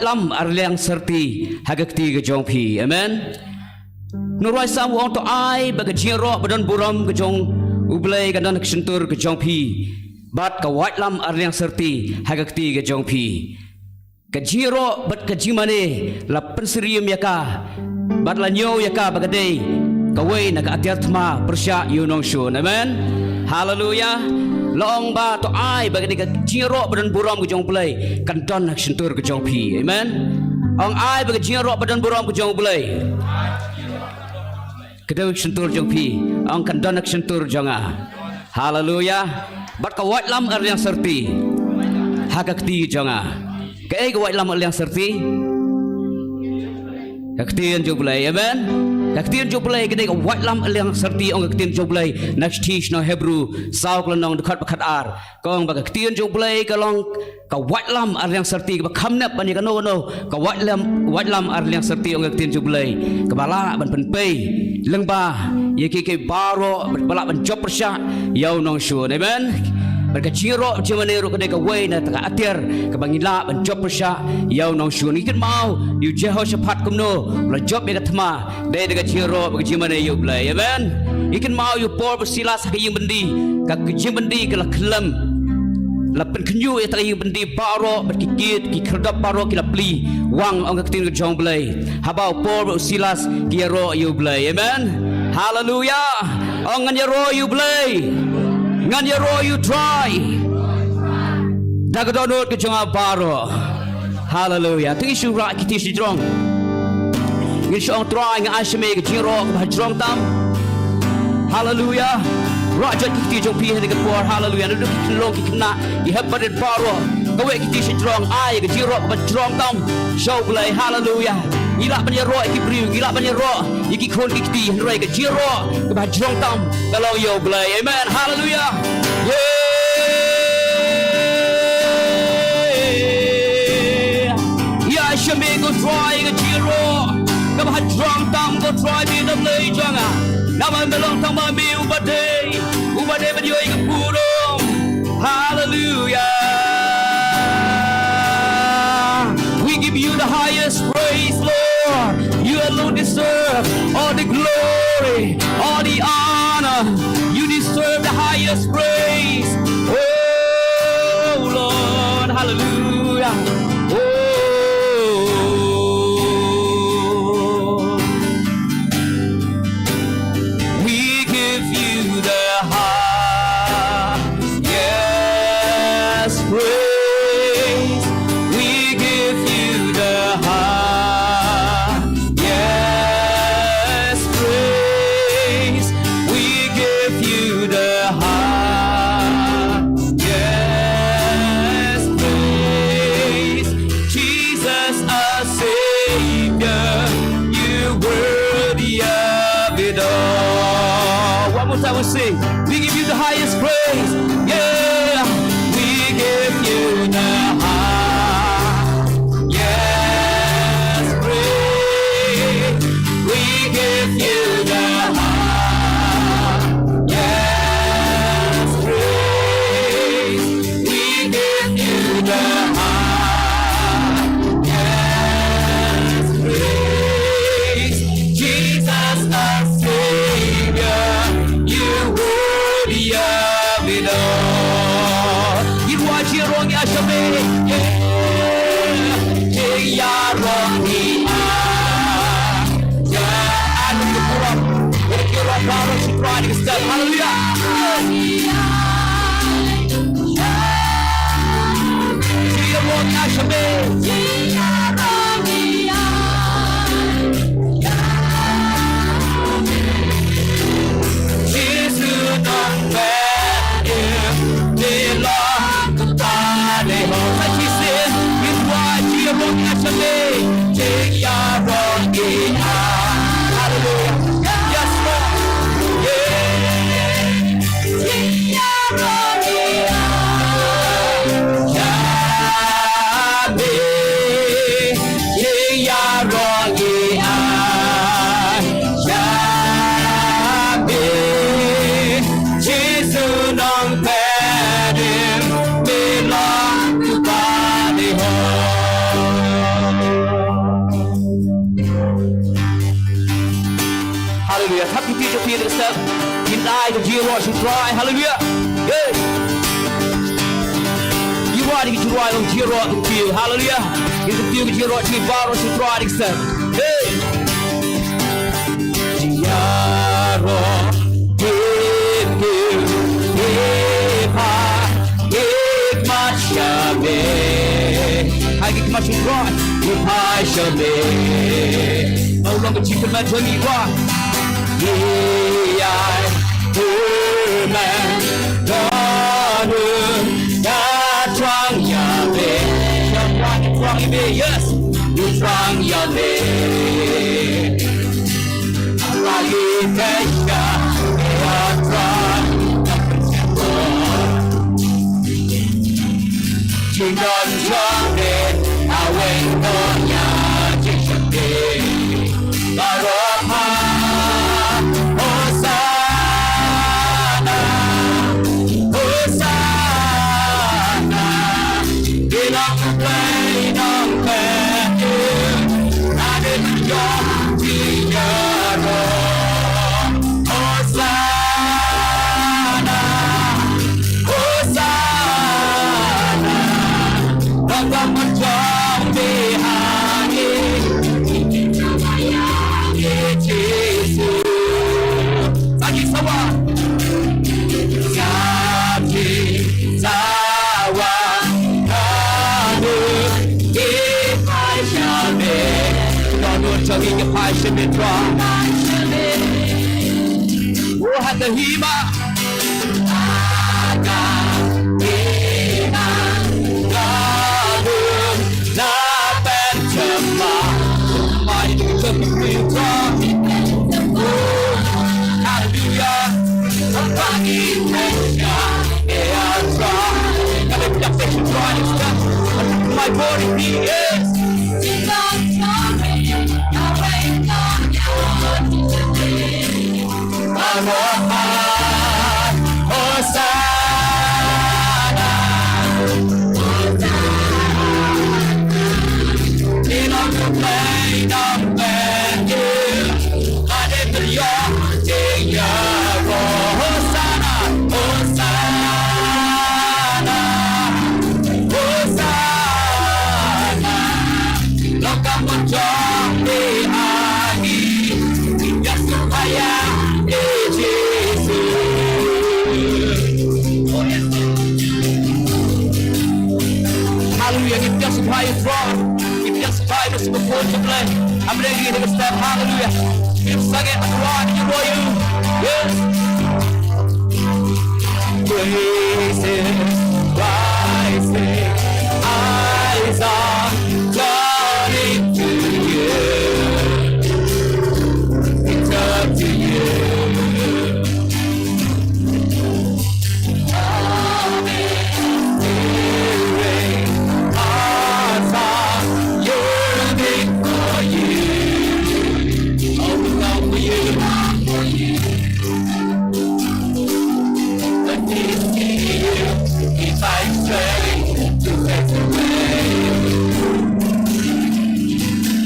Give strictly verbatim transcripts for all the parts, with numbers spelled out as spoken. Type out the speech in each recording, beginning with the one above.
lam arliang syrti ha ka kti ka jong phi. Amen. Nongrwai Salm u ong, to ai ba ka jingïaroh ba don burom ka jong U Blei kan don ha ka shyntur ka jong phi, bad ka waitlam arliang syrti ha ka kti ka jong phi. Ka jingïaroh bad ka jingmane la pynsyriem ïa ka bad la ñiew ïa ka ba ka dei kawei na ka atiar thma pyrshah ïa u nongshun. Amen. Haleluya. La ong ba to ai ba ka dei ka jingïaroh ba don burom ka jong U Blei kan don ha ka shyntur ka jong phi. Amen. Ong ai ba ka jingïaroh ba don burom ka jong U Blei ka dei ha ka shyntur jong phi. Ong kan don ha ka shyntur jong nga. Haleluya. Bad ka waitlam arliang syrti ha ka kti jong nga. Kaei ka waitlam arliang syrti? Ka ktien jong U Blei. Amen. Ka ktien jong U Blei ka dei ka waitlam arliang syrti, ong ka ktien jong U Blei na ka shithi sha ki nong Hebru saw ka lynnong, dkhot ba khatar. Ka ong ba ka ktien jong U Blei ka long ka waitlam arliang syrti kaba kham nep ban ïa kano kano ka waitlam, waitlam arliang syrti, ong ka ktien jong U Blei, kaba lah ban pynpei lyngba ïa kiei kiei baroh, ba lah ban jop pyrshah ïa u nongshun. Amen. Bad ka jingïaroh jingmane ruh ka dei kawei na ka atiar kaba ngi lah ban jop pyrshah ïa u nongshun. Ngi kynmaw ïa u Jehoshaphat kumno u la jop ïa ka thma, dei da ka jingïaroh bad ka jingmane ïa U Blei. Amen. Ngi kynmaw ïa u Paul bad Silas ha ka ïing byndi, ka ïing byndi ka la khyllem. La pynkhynñiuh ïa ka ïing byndi baroh bad ki kit ki khyrdop baroh ki la plie. Wang, ong ka ktien ka jong U Blei, haba u Paul bad u Silas ki ïaroh ïa U Blei. Amen. Haleluya. Ong ngan ïaroh ïa U Blei. Ngan ïaroh ïa U Trai da ka dohnud ka jong nga baroh. Haleluya. Te ngin shu rah ki kti shajrong. Ngin shu ong, Trai, nga ai sha me ka jingïaroh kaba ha jrong tam. Haleluya. Rah jot ki kti jong phi ha kane ka por. Haleluya. Naduh ki khynnah ki khynnah, ki hep barit baroh. Kawei ki kti shajrong, ai ka jingïaroh kaba ha jrong tam sha U Blei. Haleluya. Ngi lah ban ïaroh ïa ki briew, ngi lah ban ïaroh ïa ki khun ki kti, hynrei ka jingïaroh kaba ha jrong tam ka long ïa U Blei. Amen. Haleluya. Ïa sha me ko Trai ka jingïaroh kaba ha jrong tam, ko Trai me na Blei jong nga. Namar me long tang ma me uba dei, uba dei ban ïoh ïa ka burom. Hallelujah. We give you the highest praise, Lord. You alone deserve all the glory, all the honor. You deserve the highest praise. Oh, Lord. Hallelujah. Oh. We give you the highest praise. We give you the highest praise. We give you the highest praise. Jesus, our Savior, you worthy of it all. One more time, we sing. We give you the highest praise. Yeah, we give you the highest praise. We give you the highest praise. We give you the highest praise. Jesus, our Savior, you worthy of it all. Ngi ruh ai jingïaroh ngi ai sha me. Yeah. Jingïaroh ngi ai. Hallelujah. Hallelujah. Yes, Lord. Yeah. Hap ki kti jong phi da ka step. Ngin ai ka jingïaroh sha U Trai. Haleluya. Hey. Ïaroh ïa ka jingïaroh, ïaroh ka jingïaroh. Haleluya. Ngin kti ka jingïaroh jong ngi baroh sha U Trai da ka step. Hey. Jingïaroh, kti, kti, kti, Khmat sha me. Hai ki khmat sha me. Ki phai sha me. Ba u long ka jingkyrmen jong ngi ba. Ngi ai kyrmen. Ka nun ka thrang ïa me. Ka thrang, ka thrang ïa me. Yes. Ka thrang ïa me. Hallelujah. My body, he is. Hallelujah. Ngin ïa sngewbha ïa U Trai. Ngin ïa sngewbha ïa U Trai. Am ready to step. Hallelujah. Ngin sa ngeit ïa U Trai, ngin ïa. Yes. Praise Him, praise Him. Eyes are turning to you. It's up to you.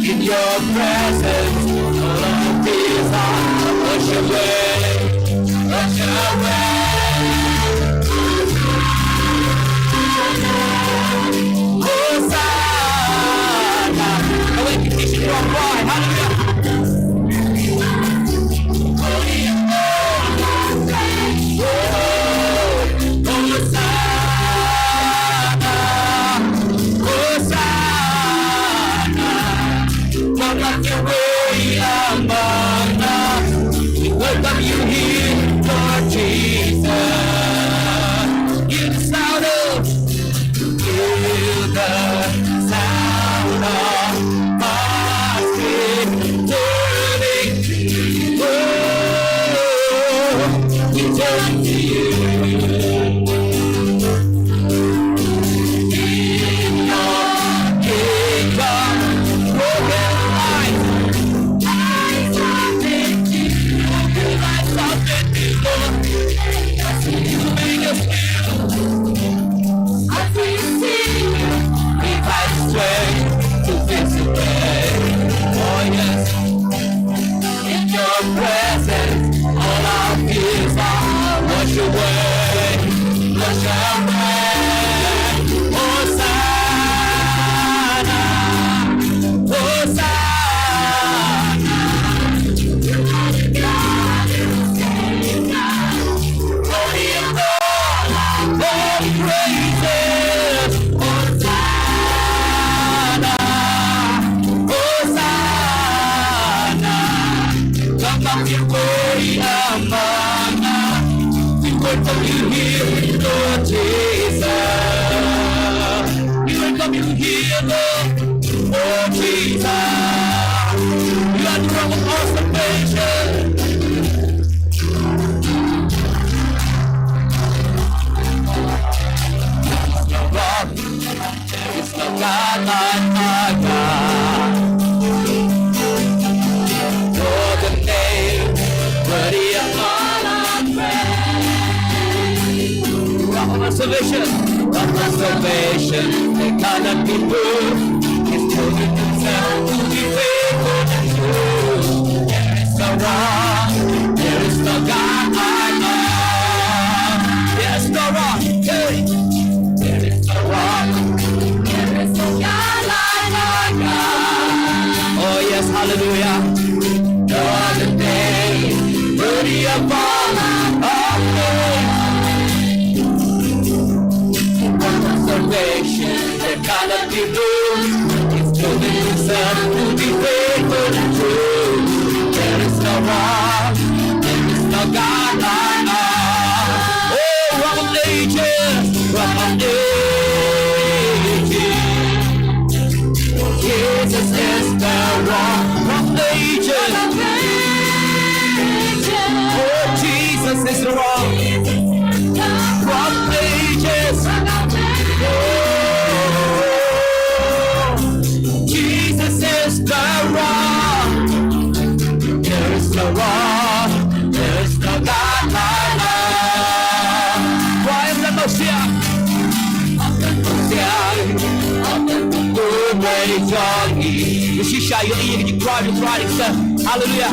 In your presence, all our fears are washed away, washed away. Hosanna. Hallelujah. Welcome you here, Lord Jesus. Hear the sound of, hear the sound of my spirit turning to you. We turn to you. In your kingdom, broken lives Salvation, of my salvation, they cannot be moved. He's proven himself to be faithful and true. There is a rock, there is no God like us. There's no rock, hey. There is no rock, there is no God like our God. Oh yes, hallelujah. You're the name worthy of all our praise. Salvation that cannot be moved. He's proven himself to be faithful and true. There is no rock, there is no God like our. Oh, Rock of Ages, Rock of Ages. Jesus is the Rock of Ages. Oh, Jesus is the Rock of Ages. Oh, Jesus is the Rock. There is no rock, there is no God like us. Why am I not here? Shisha, ïohi ïa ka jingkyrpad, jingkyrpad, jingkyrpad. Hallelujah.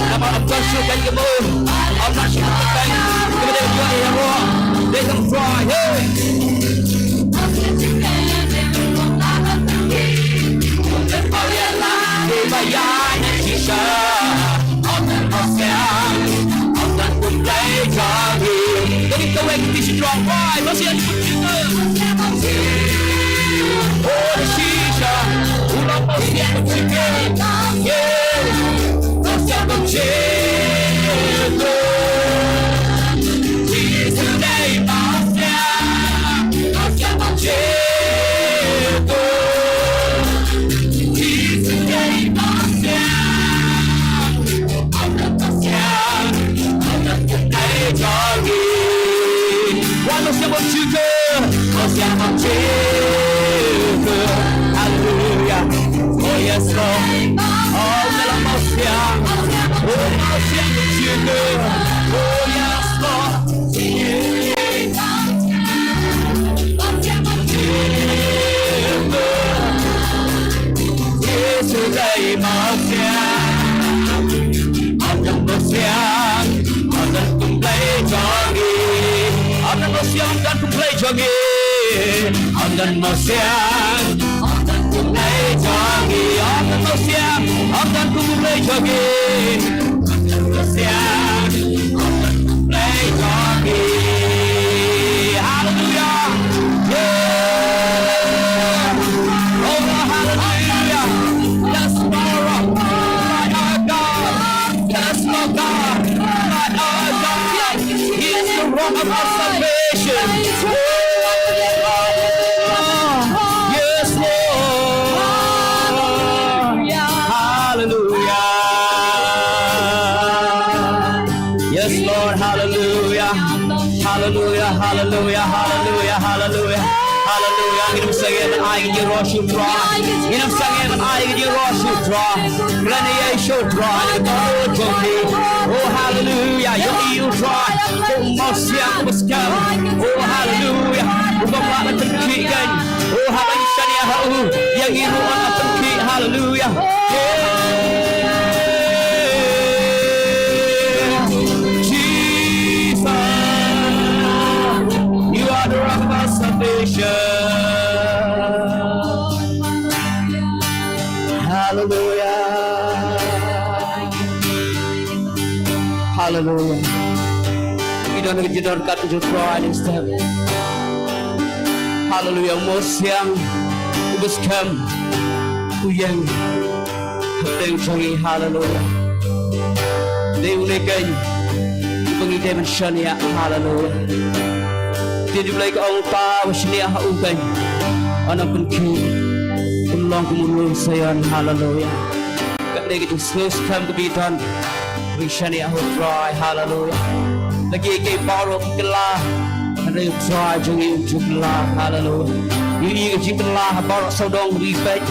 Namar ym don shuh kane ka mut. Ym don shuh kane ka mut. Kaba dei ïohi ïa ka. Dei tang kyrpad. Hey. Dei ba ïa na shisha. Hallelujah. Oh yes, Lord. Oh, Messiah. Oh, Messiah. Oh yes, Lord. Hallelujah. Yeah. Oh, hallelujah. Yes, Lord. My God. Yes, Lord God. My God. He is the rock of our salvation. Oh, yes, Lord. Hallelujah. Yes, Lord. Hallelujah. Hallelujah, hallelujah, hallelujah, hallelujah. Hallelujah. Ngin ym sangeh ban ai ka jingïaroh sha u Trai. Ngin ym sangeh ban ai ka jingïaroh sha u Trai. Kren ïa u Trai. Kren ïa u Trai. Oh, hallelujah. Ïa u Trai. Ko Mawsiang uba skhem. Oh, hallelujah. Uba ym lah ban pynkhih kein. Oh, haba ngi shaniah ha u, ïa ngi ruh yn pynkhih. Hallelujah. Yeah. Jesus, you are the rock of our salvation. Hallelujah. Hallelujah. Ngi don ha ka jingdonkam jong u Trai, ngi step. Hallelujah. U Mawsiang uba skhem, u ïeng hapdeng jong ngi. Hallelujah. Dei une kein uba ngi dei ban shaniah. Hallelujah. Ktien U Blei ka ong, uta uba shaniah ha u kein yn ym pynkhih, un long kum u lum Zion. Hallelujah. Kane ka jingsngewskhem kaba ngi don, ba ngi shaniah ha u Trai. Hallelujah. La kiei kiei baroh ki kylla, hynrei u Trai jong ngi um ju kylla. Hallelujah. Ngi ïohi ka jingkylla ha baroh sawdong ba ngi peit,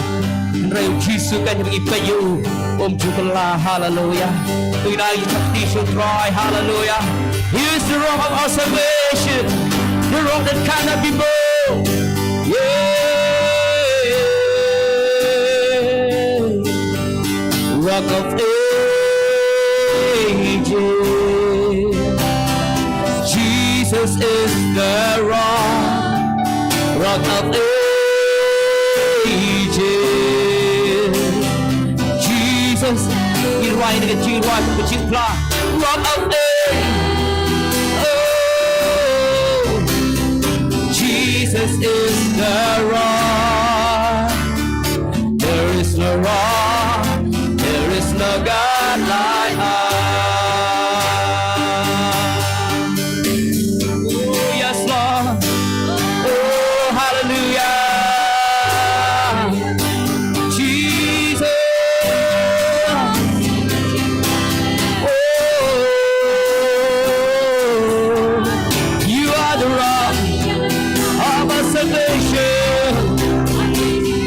hynrei u Jisu kein ba ngi peit ïa u um ju kylla. Hallelujah. To ngin ai ka jingshakri sha u Trai. Hallelujah. He is the rock of our salvation. The rock that cannot be moved. Yeah. Rock of ages. Jesus is the rock. Rock of ages. Jesus. Ngi rwai na ka jingrwai ka jingpla. Rock of ages. Oh, Jesus is the rock. There is no rock. There is no God like us. Oh, yes, Lord. Oh, hallelujah. Jesus. Oh, you are the rock of our salvation.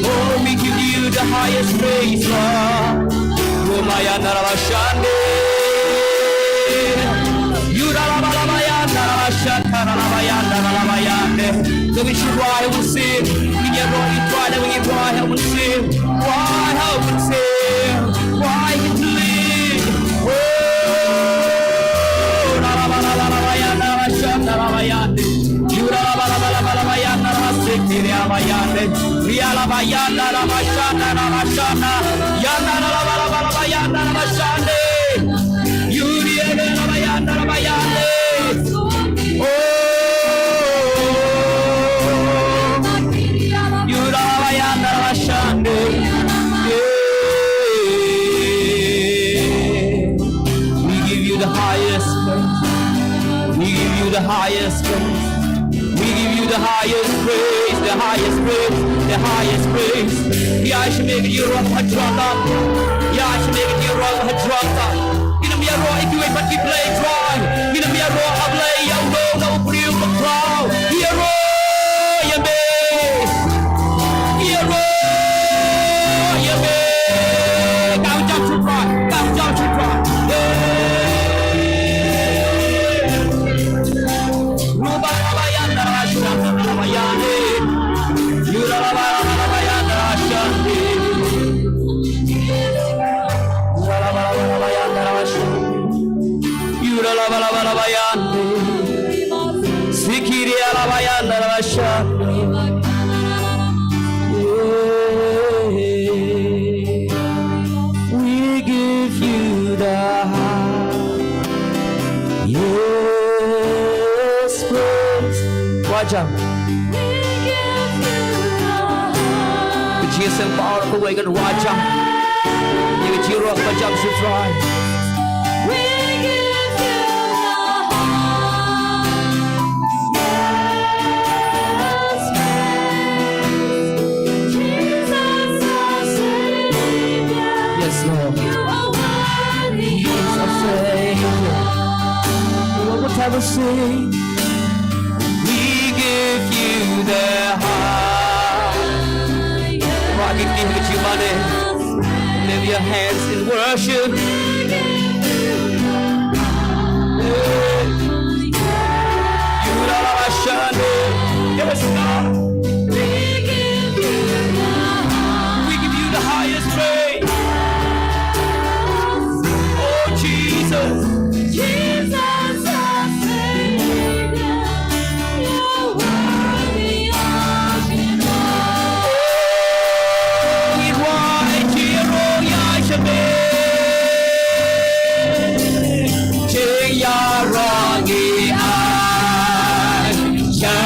Oh, we give you the highest praise, Lord. Oh, my, Yuralabalayandalabashandaralabayande. Kaba ngi shu rwai ha u Mynsiem. Ngi ïaroh ngi rwai, ngi rwai ha u Mynsiem. Rwai ha u Mynsiem. Rwai ha u Mynsiem. Oh, ralabalalabayandalabashandaralabayande. Yuralabalabalabayandalabasikiriabayande. Rialabayandalabashandarabashanda. Yandaralabalabalabayandalabashande. Yurialabayandalabayande. Oh, yuralabayandalabashande. Yeah. We give you the highest praise. We give you the highest praise. We give you the highest praise, the highest praise, the highest praise. Ïa shimei ka jingïaroh ha jrong ka. Ïa shimei ka jingïaroh ha jrong ka. Ngin ym ïaroh ïa kiwei pat ki blei, Trai. Ngin ym ïaroh, A Blei, ïa uno uno u briew, Trai. Ïaroh ïa me. Ïaroh ïa me. Kam jam shu, Trai. Kam jam shu, Trai. Hey. We give you the highest praise. Rwai jam. Ka jingïaseng baroh kawei kan rwai jam. Ïa ka jingïaroh kaba jam sha u Trai. Yes, Lord. He's our Savior. One more time, we'll sing. We give you the highest. Lift your hands in worship. Yes, God. We give you the highest praise. Oh, Jesus. Jesus, our Savior, you're worthy of it all. Oh, we cry, Jehovah, Yahshua. Jingïaroh ngi ai sha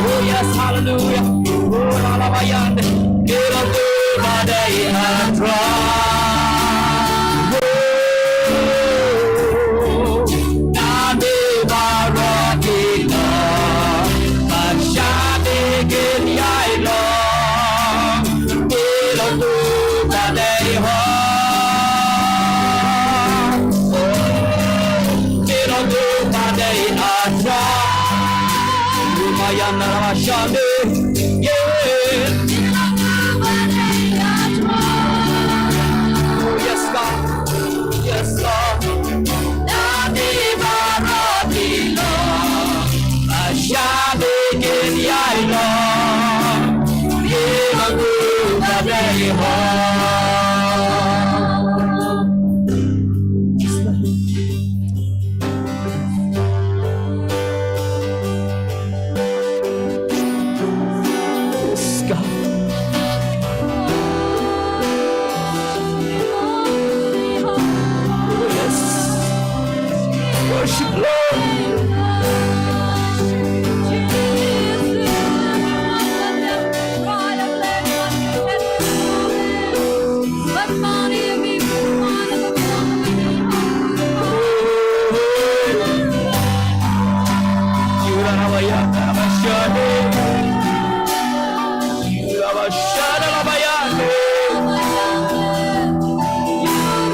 Oh yes, hallelujah. Oh, la, la, ba, yan. Yes, God. Yes, God. Yes, God. Yes. Worship, Lord.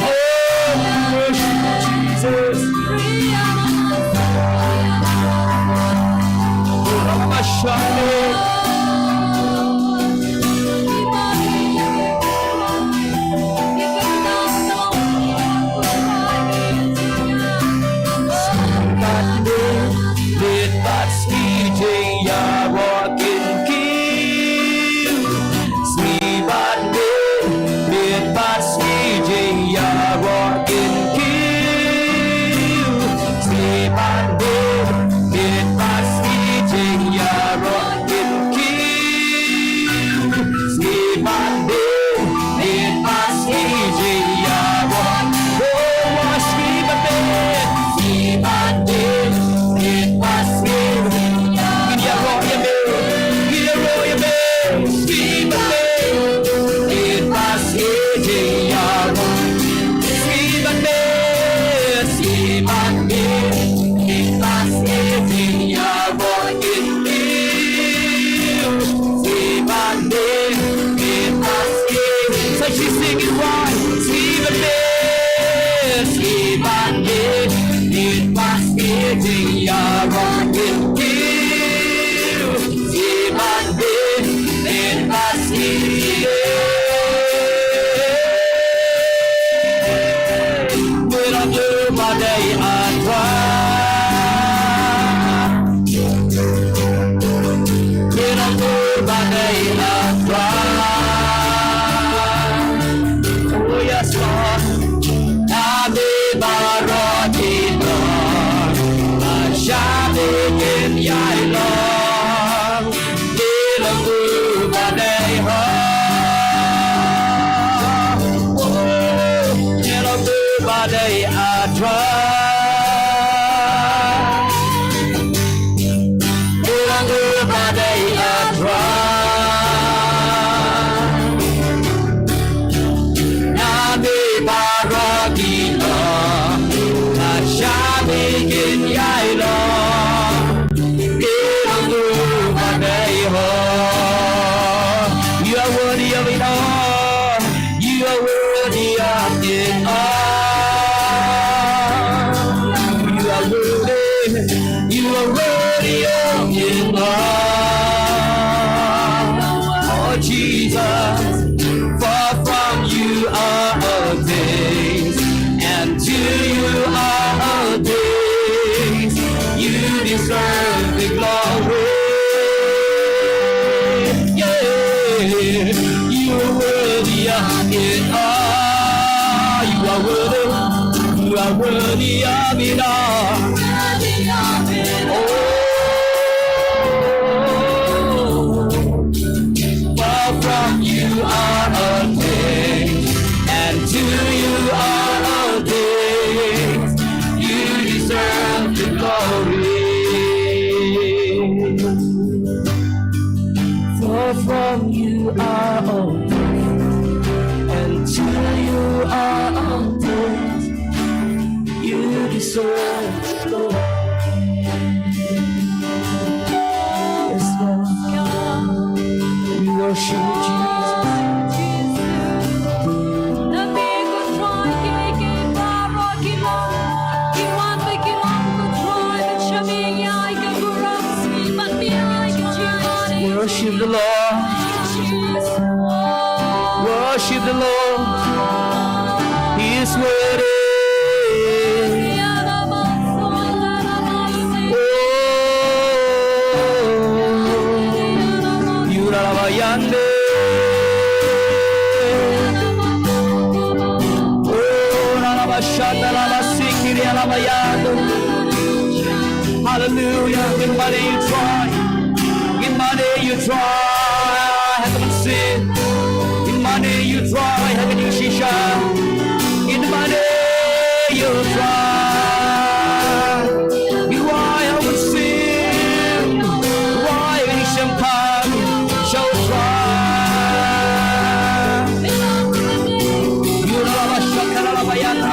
Oh, we worship you, Jesus. Sing ïa ba kin kiew, i ban bit, in ba sngewsih. Ngi long u ba dei A Trai. Ngi long u ba dei A Trai. Oh yes, Lord. Ngi baroh ki long, ba shah ba kin ïai long. Ngi long u ba dei ha. Oh, ngi long u ba dei A Trai. Ngi long u ba dei A Trai. Ngi baroh ki long, ba shah ba kin ïai long. Ngi long u ba dei ha. You are worthy of it all. You are worthy of it all. You are worthy. You are worthy of it all. Oh Jesus, for from you are all things, and to you are all things. You deserve the glory. Yeah, you are worthy of it all. You are worthy. You are worthy of it all. Oh, for from you are all things, and to you are all things. You deserve the glory. For from you are all things, and to you are all things. You deserve the glory. Yes, Lord. We worship you, Jesus. Worship the Lord. Worship the Lord. He is worthy. Oh, yura la bayande. Oh, la la bashanda la basikiri la bayando. Hallelujah. Ngin mane ïa U Trai. Ngin mane ïa U Trai ha ka mynsiem. Ngin mane ïa U Trai ha ka jingshisha. Ngin mane ïa U Trai. Ngin wai ha ka mynsiem. Wai ha ka jingshemphang sha U Trai. Yura la bashanda la bayando.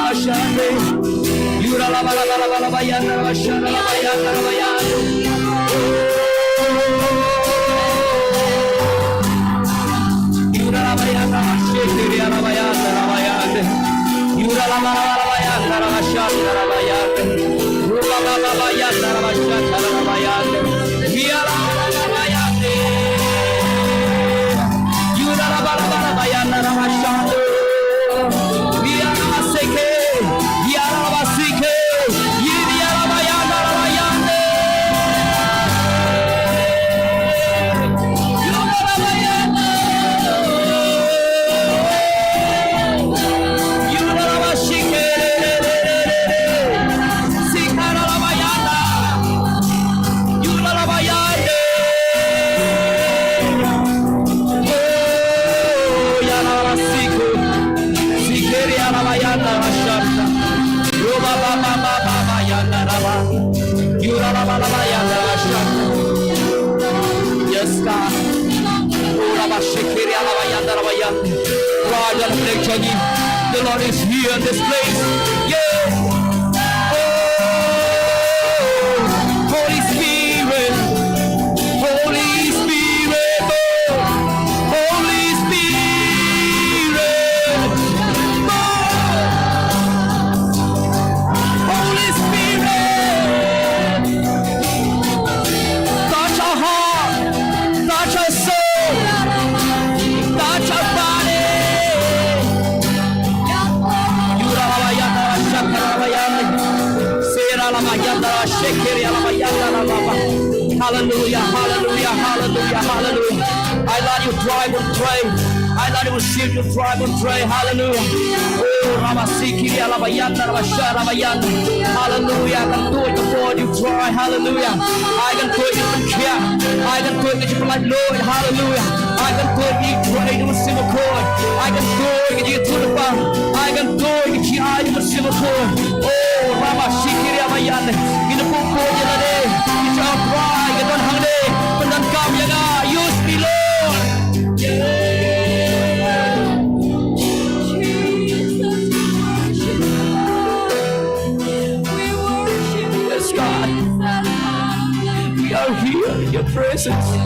Yura la ba la ba la ba la ba yanda la ba shanda la ba yanda la ba yanda. Yura la ba yanda la ba shete la ba yanda la ba yanda. Yura la ba la ba la ba yanda la ba shanda la ba yanda. Yura la ba la ba yanda la ba shanda la ba yanda. Yura la ba la ba yanda. Yura la ba la ba la ba yanda la ba shanda. Yara ba sike, yara ba sike, yara ba yanda, ba yanda. Yara ba yanda. Yara ba sike, sika ba yanda. Yara ba yanda. Oh, yara ba sike. Sikeri alabayanda rashanda. Roba ba ba ba ba ba yanda raba. Yura laba laba yanda rashanda. Yes, God. Ura ba shekeri alabayanda rabayanda. Raja, let me tell you, the Lord is here in this place. Yeah. Oh, Holy Spirit. Holy Spirit, oh, Holy Spirit, oh, Holy Spirit, Hallelujah, hallelujah, hallelujah, hallelujah. I love you, tribe and pray. I love you, worship you, tribe and pray. Hallelujah. Oh, Rama Sikiri, Alabayanda, Rabasha, Rabayanda. Hallelujah. I can do it before you try. Hallelujah. I can do it, you can care. I can do it, you can like Lord. Hallelujah. I can do it, you pray, you will see my chord. I can do it, you to the bar. I can do it, you I will see my chord. Oh, Rama Shikiri Amayane. In the book for you today. It's our pride. You don't have it. But don't come, you got. Use me, Lord. Yeah. Yes, God. We are here in your presence. We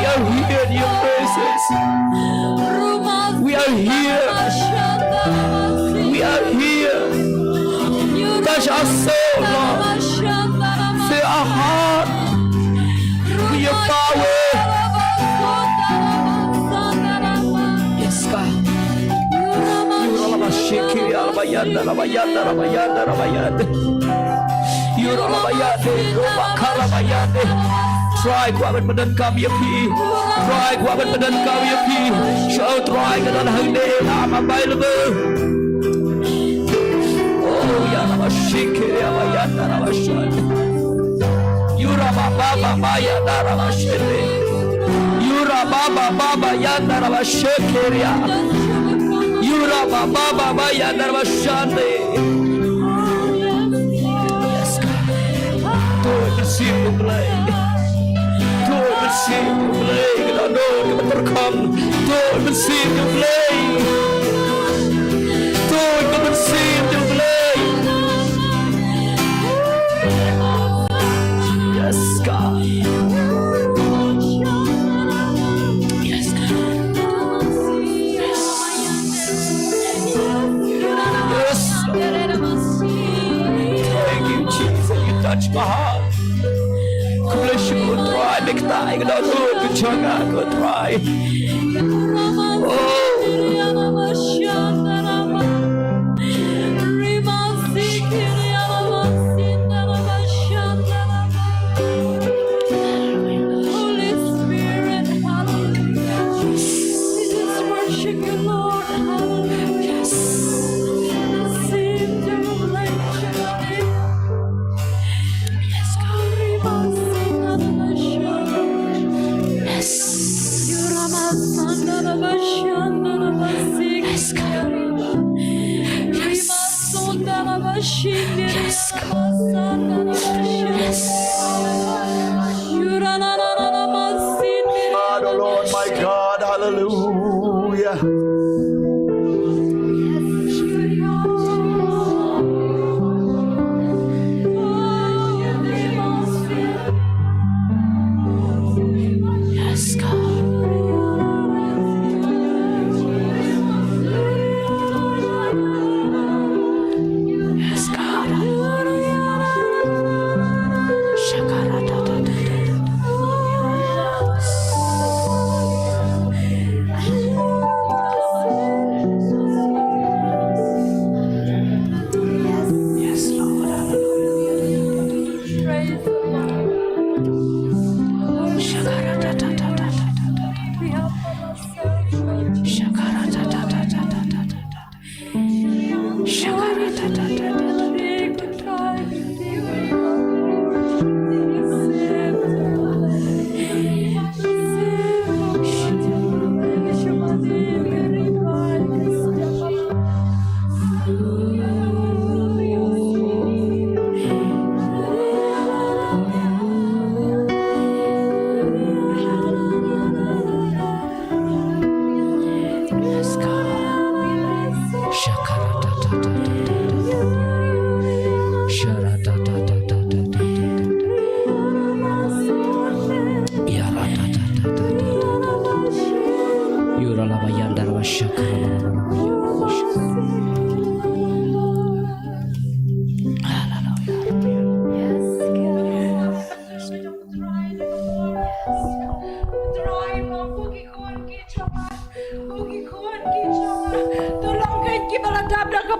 are here in your presence. We are here. We are here. Touch our soul, Lord. Fill our heart with your power. Yes, God. Yura laba shiki, yura laba yanda, laba yanda, laba yanda, laba yanda. Yura laba yande, roba kara laba yande. Trai kwah ban pyndonkam ïa phi. Trai kwah ban pyndonkam ïa phi. Sha u Trai ka don hangne, I'm available. Oh, ya laba shiki, ya laba yanda, laba shande. Yura ba ba ba ba ya da ra ba shete. Yura ba ba ba ba ya da ra ba shekeria. Yura ba ba ba ba ya da ra ba shande. Yes, God. Lord, receive the blame. Lord, receive the blame. Lord, come and perform. Lord, receive the blame. Lord, come and receive the blame. Yes, God. Yes, God. Yes, Lord. Thank you, Jesus. You touch my heart. Khublei shibun Trai, bad kata ka dei ka jong nga ko Trai. Oh. Holy Spirit, hallelujah. We just worship you, Lord, hallelujah. Yes. Receive the revelation. Yes, God. Yes. Yes, God. Yes. Yes, God. Yes. Father, Lord, my God, hallelujah. Yes, God. Yes, God. Shakara da da da da da. Yes, Lord. Hallelujah. Praise the Lord. Shakara da da da da da da da. We offer ourselves, Lord. Shakara da da da da da da da. Shakara da da da da da da. Yes, God. Shakara da da da da da da.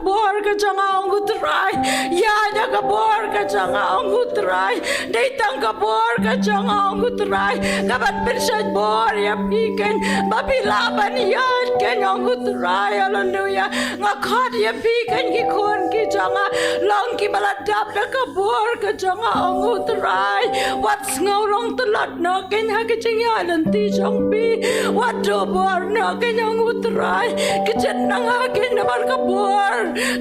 bor ka jong nga, ong U Trai. Ïaid ïa ka bor ka jong nga, ong U Trai. Dei tang ka bor ka jong nga, ong U Trai, kaban pynshait bor ïa phi kein ba phi lah ban ïaid kein, ong U Trai. Haleluia. Nga khot ïa phi kein ki khun ki jong nga, long kiba la dap da ka bor ka jong nga, ong U Trai. Wat sngew long tlot noh kein ha ka jingïaid lynti jong phi. Wat duh bor noh kein, ong U Trai. Kjit na nga kein namar ka bor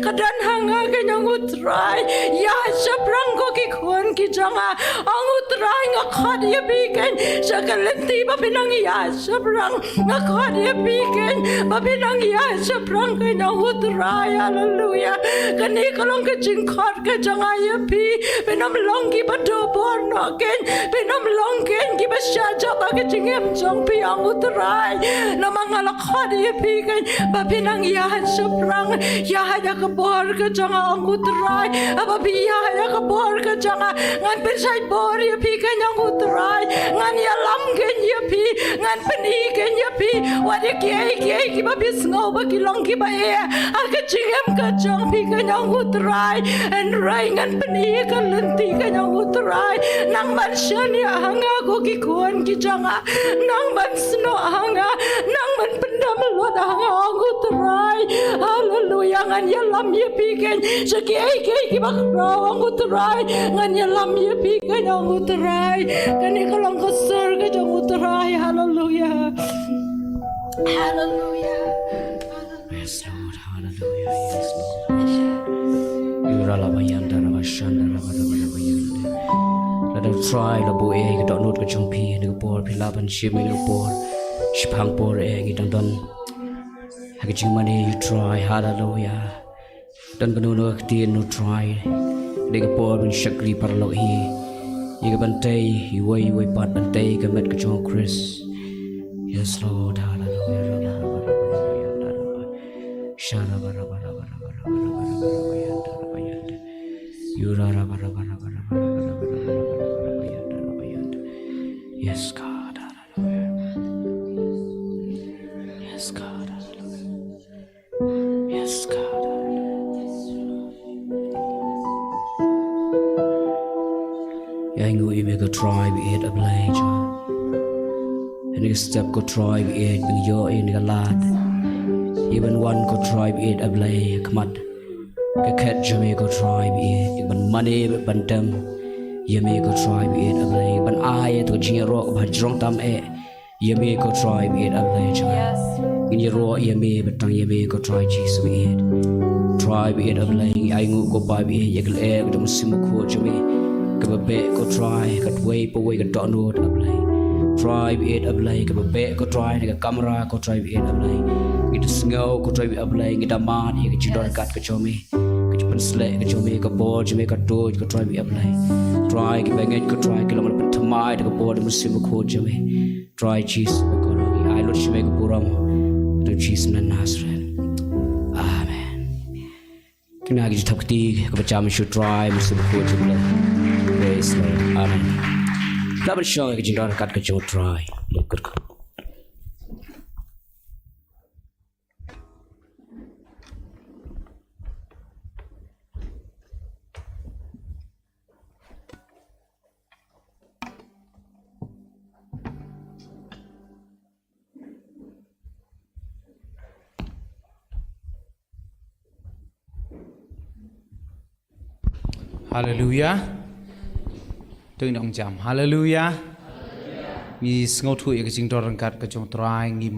ka don ha nga kein, ong U Trai. Ïaid shaphrang ko ki khun ki jong nga, ong U Trai. Nga khot ïa phi kein sha ka lynti ba phin nang ïaid shaphrang. Nga khot ïa phi kein ba phin nang ïaid shaphrang kein, ong U Trai. Haleluia. Kane ka long ka jingkhot ka jong nga ïa phi. Phin ym long kiba duh bor noh kein. Phin ym long kein kiba shah jop ha ka jingim jong phi, ong U Trai. Namar nga la khot ïa phi kein ba phin nang ïaid shaphrang. Ïaid ïa ka bor ka jong nga, ong U Trai. Haba phi ïaid ïa ka bor ka jong nga, ngan pynshait bor ïa phi kein, ong U Trai. Ngan ïalam kein ïa phi. Ngan pyni kein ïa phi wat ïa kiei kiei kiba phi sngew ba ki long kiba eh ha ka jingim ka jong phi kein, ong U Trai. Hynrei ngan pyni ïa ka lynti kein, ong U Trai. Nang ban shaniah ha nga ko ki khun ki jong nga. Nang ban snoh ha nga. Nang ban pyndam lut ha nga, ong U Trai. Haleluia. Ngan ïalam ïa phi kein sha kiei kiei kiba khraw, ong U Trai. Ngan ïalam ïa phi kein, ong U Trai. Kane ka long ka sur ka jong U Trai. Haleluia. Haleluia. Yes, Lord. Hallelujah. Yes, Lord. Yura la bayanda la bashanda la bada bada bayanda. Lada U Trai la buh ïa ka dohnud ka jong phi ha kane ka por, phi lah ban shim ïa kane ka por. Shiphang por eh ngi dang don ha ka jingmane, U Trai. Hallelujah. Don kano kano ka ktien, U Trai, dei ka por ban shakri paralok hi ïa ka ban tei iwei iwei pat, ban tei ka met ka jong U Khrist. Yes, Lord. Hallelujah. Yes, God. Hallelujah. Yes, God. Hallelujah. Yes, God. Ïa ngi ïa me ko Trai ba ïeit, A Blei jong nga. Ïa ngi step ko Trai ba ïeit, ba ngi ïoh ïa ngi ka lad, ïa ban wan ko Trai ba ïeit, A Blei, ha khmat ka khet jong me ko Trai ba ïeit, ïa ban mane bad ban dem ïa me ko Trai ba ïeit, A Blei, ban ai ïa ka jingïaroh ba jrong tam eh ïa me ko Trai ba ïeit, A Blei jong nga. Yes. Ngin ïaroh ïa me bad tang ïa me ko Trai Jisu ba ïeit. Trai ba ïeit, A Blei, ngi ainguh ko Pa ba ïeit ïa ka lyer ka jong u Mynsiem Bakhuid jong me, kaba beh ko Trai katwei pa wei ka dohnud, A Blei. Trai ba ïeit, A Blei, kaba beh ko Trai na ka kamra ko Trai ba ïeit, A Blei. Ngi da sngew ko Trai ba ïeit, A Blei, ngi da mad ïa ka jingdon ryngkat ka jong me, ka jingpynsleh ka jong me, ka bor jong me ka duh ko Trai ba ïeit, A Blei. Trai, kiba ngeit ko Trai ki long ban pynthymmai da ka bor jong u Mynsiem Bakhuid jong me. Trai Jisu ba kordor, ngi ai lut sha me ka burom, ha ka kyrteng u Jisu na Nasareth. Amen. Kane ka jingthap kti kaba jam sha u Trai, Mynsiem Bakhuid jong u Blei. Praise Lord. Amen. Lah ban shong ïa ka jingdon ryngkat ka jong u Trai. Haleluia. To ngin ong jam. Haleluia. Ngi sngewthuh ïa ka jingdon ryngkat ka jong u Trai, ngi